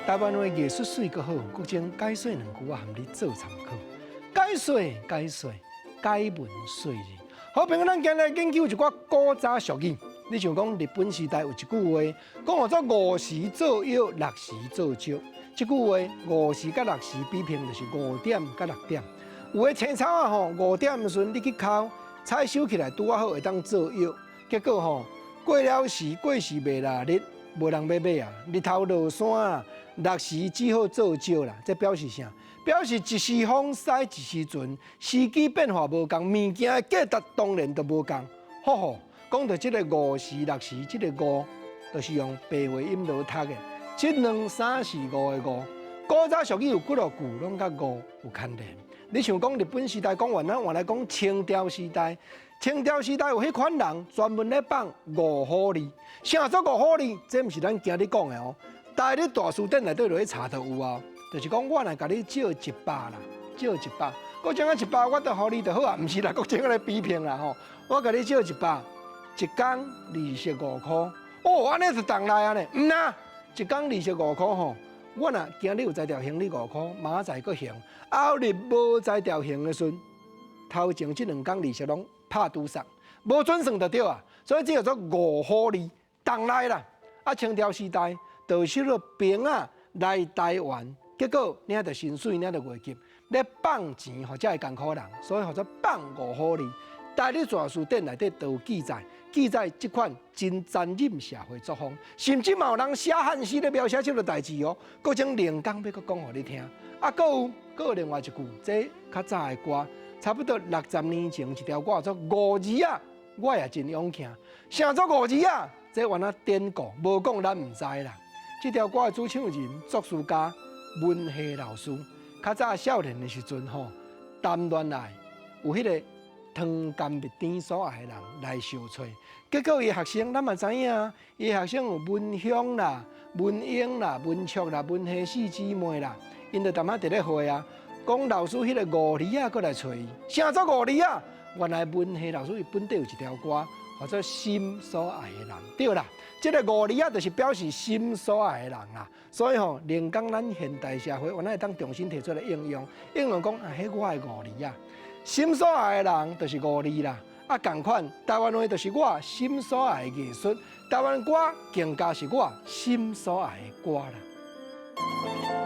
台灣話藝術媠閣好，國政解說兩句，我含你做參考。解說解說，解文說字。好朋友，咱今日研究一寡古早俗語。你像講日本時代有一句話，講號做五時做藥，六時做石。這句話五時佮六時比拼，就是5點佮6點。有的青草仔吼，五點的時陣你去摳，採收起來拄仔好會當做藥。結果吼，過了時過時賣啦，日無人欲買啊，日頭落山啊，六時只好做石啦。這表示啥？表示一時風駛一時船，時機變化無仝，物件的價值當然就無仝。好好，講到這个五時六時，這个五就是用白話音來讀的。一兩三四五的五，古早俗語有幾落句攏佮五有牽連。你像講日本時代講完，咱換來講清朝時代。清朝時代有彼款人專門咧放五虎字。啥做五虎字？這毋是咱今日講的哦。台日大辭典內底落去查就有啊。就是講我若共你借一百啦，借一百，閣將啊一百，我就予你就好啊。毋是啦，閣將來比拼啦吼。我共你借一百，一工25箍。哦，按呢就重來啊呢？毋啦，一工二十五箍吼。我若今日有才調還你五箍，明仔載閣還。後日無才調還的時陣，頭前這兩工利息攏拍拄殺，無準算就對啊。所以這叫做五虎字，重來啦。啊，清朝時代，就收了兵仔來台灣，結果領著薪水，領著月給，咧放錢予這个艱苦人，所以號做放五虎字。台日大辭典內底都有記載，記載這款真殘忍社會作風，甚至嘛有人寫漢詩咧描寫這個代誌哦。閣將靈講欲閣講予你聽。啊，閣有另外一句，這較早的歌，差不多60年前一條歌叫做五字仔，我也真勇氣。啥做五字仔？這原來典故，無講咱毋知啦。這條歌的主唱人、作詞家文夏老師，較早少年的時陣吼，談戀愛有彼个糖甘蜜甜所愛的人來相揣，結果伊學生咱嘛知影，伊學生有文香啦、文英啦、文卓啦、文夏四姊妹啦，𪜶就淡仔佇咧會啊，講老師彼个五字仔閣來揣伊，啥做五字仔？原來文夏老師伊本底有一條歌，號做心所愛的人，對啦，這个五字仔就是表示心所愛的人啦。所以吼，連講咱現代社會，原來會當重新提出來應用，應用講啊，彼我的五字仔。心所愛的人就是五字啦，啊，仝款台灣話就是我心所愛的藝術，台灣歌更加是我心所愛的歌啦。